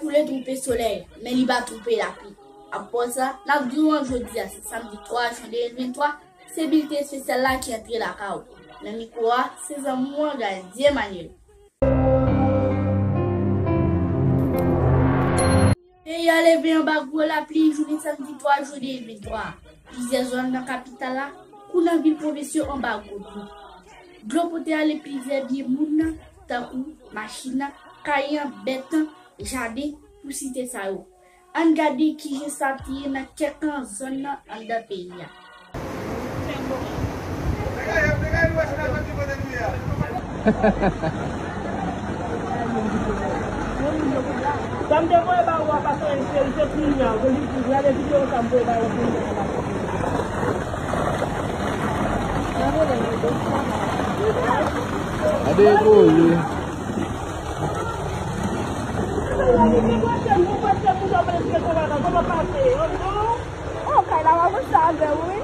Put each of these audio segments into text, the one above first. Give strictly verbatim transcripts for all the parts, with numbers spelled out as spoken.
Koule twoupe solèy, men li pa twoupe lapli. Apre sa, n ap di w an jodi a, se samdi twa jen de mil venntwa, se bilten espesyal la ki antre lakay ou. Nan mikwo a, se zanmi w an, Gardien Manuel. Peyi a leve anba gwo lapli jounen samdi twa jen de mil venntwa. Plizyè zòn nan kapital la, kou nan vil pwovens yo anba gwo dlo. Dlo pote ale plizyè byen moun nan, tankou machin nan, kay an, bèt an, jaden, pou site sa yo. Ann gade kijan sa te ye nan kèk zòn nan anndan peyi a. Sa m te voye ba ou a, pa sonje, se, se kounye a, ou li di, gade videyo sa m voye ba ou kounye a la. Gade koze. Oh, kay la w avanse avè w, wi.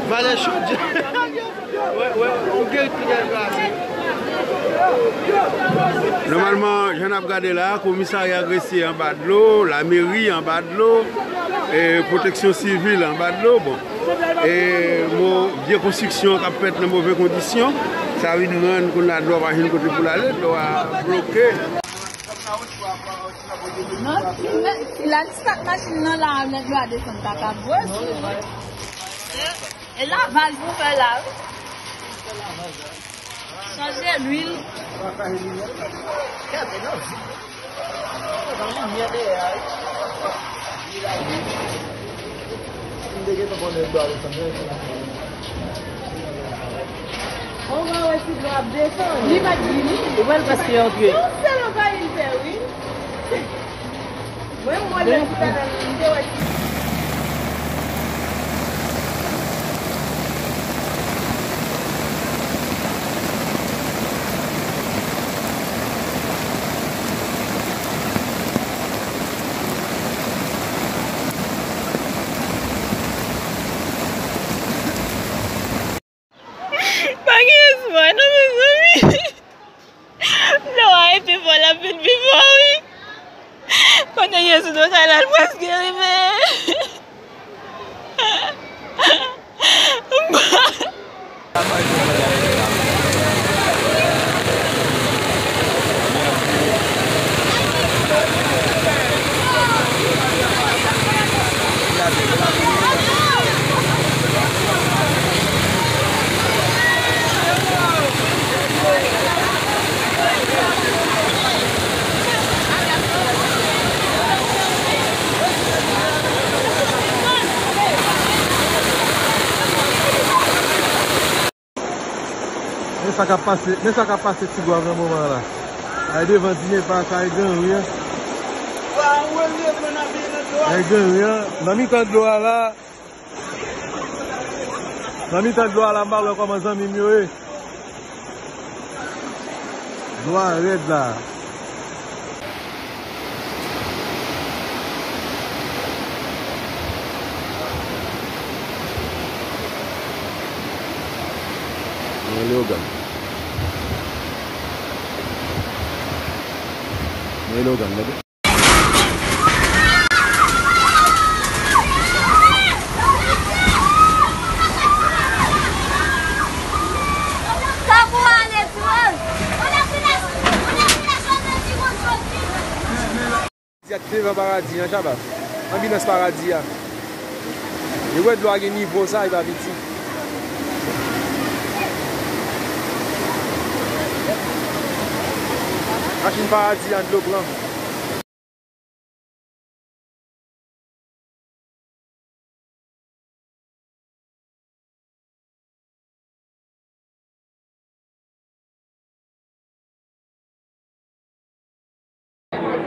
Valè chòt. Wè, wè, on geri ki dèyè glase. Nòmalman, jan n ap gade la, komisarya Gresye anba dlo, lameri anba dlo, e, pwoteksyon sivil anba dlo. Bon, e, mo, vye konstriksyon k ap fèt nan move kondisyon, sa vin rann kounye a dlo a pa jwenn kote pou l ale, dlo a bloke. Non, si lè, si lè, si kat machin nan la, nèg yo a desann kaka bwè sou. E, e lavaj pou fè la, wi. Chanje lwil. Ou va wè si dlo ap desann. Li pa t vini. Ou wè l prèske antre. Se yon sèl anvayi l fè, wi. Mwen, mwen, lè m te wè si Pa gen espwa non, mezanmi. Dlo a pi fò, l ap vin pi fò, wi. Kote Jezi, nou kay la, l prèske rive. Men sa k ap pase, men sa k ap pase Tigwav nan moman an la. Ay devan di men pa kay gen ri an. Ay gen ri an. Nan mitan dlo a la. Nan mitan dlo a la, m pa wè kòman zanmi m yo ye. Dlo a rèd la. Men Leogàn. Men Leogàn, gade. Paradi a ki devan Paradi an, Shabba. Anbilans Paradi a. E wè dlo a gen nivo sa, e pa piti. Machin Paradi an dlo pran.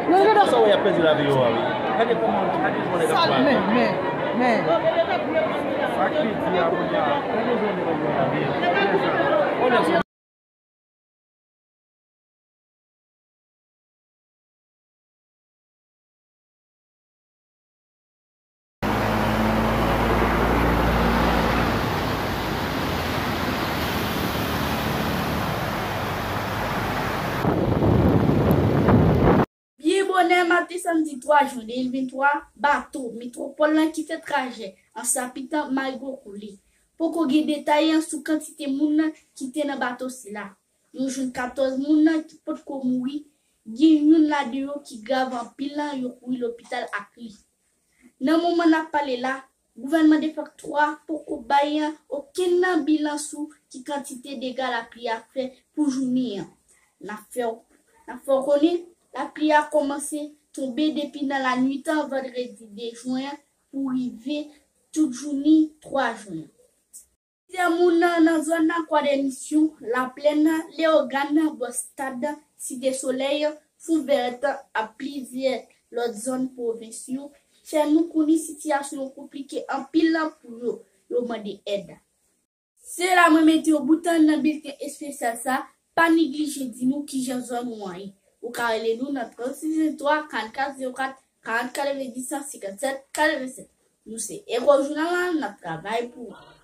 Nan gade sa w wè y ap pèdi lavi yo a, wi. Gade kòman, gade kòman nèg ap pale. Men, men, men. Sa ki di a, bon, ya. Gade jan nèg ap pale. Bonè maten samdi twa jen de mil venntwa, bato Metwopòl lan ki fè trajè an Sapitan Marigo koule. Poko gen detay sou kantite moun ki te nan bato sila. Nou jwenn katòz moun ki potko mouri, gen youn ladan yo ki grav anpil, yo kouri lopital ak li. Nan moman n ap pale la, gouvènman defakto a poko bay okenn bilan sou ki kantite dega lapli a fè pou jounen an. N ap fè, n ap fè w konnen, lapli a kòmanse tonbe depi nan lannuit vandredi de jen pou rive tout jounen twa jen. Plizyè moun nan zòn nan Kwadè Misyon, Laplèn, Leyogàn, bò stad, Site Solèy, Fouvèt ak plizyè lòt zòn pwovens yo fè nou konnen sitiyasyon yo konplike anpil pou yo, yo mande èd. Se la mwen mete yon bout nan bilten espesyal sa, pa neglije di nou kijan zòn ou an ye. Ou ka rele nou nan trant sis ven twa, karannkat zewo kat, karant katrevenndis, senkannsèt katrevennsèt. Nou se Echo Jounal la, n ap travay pou ou.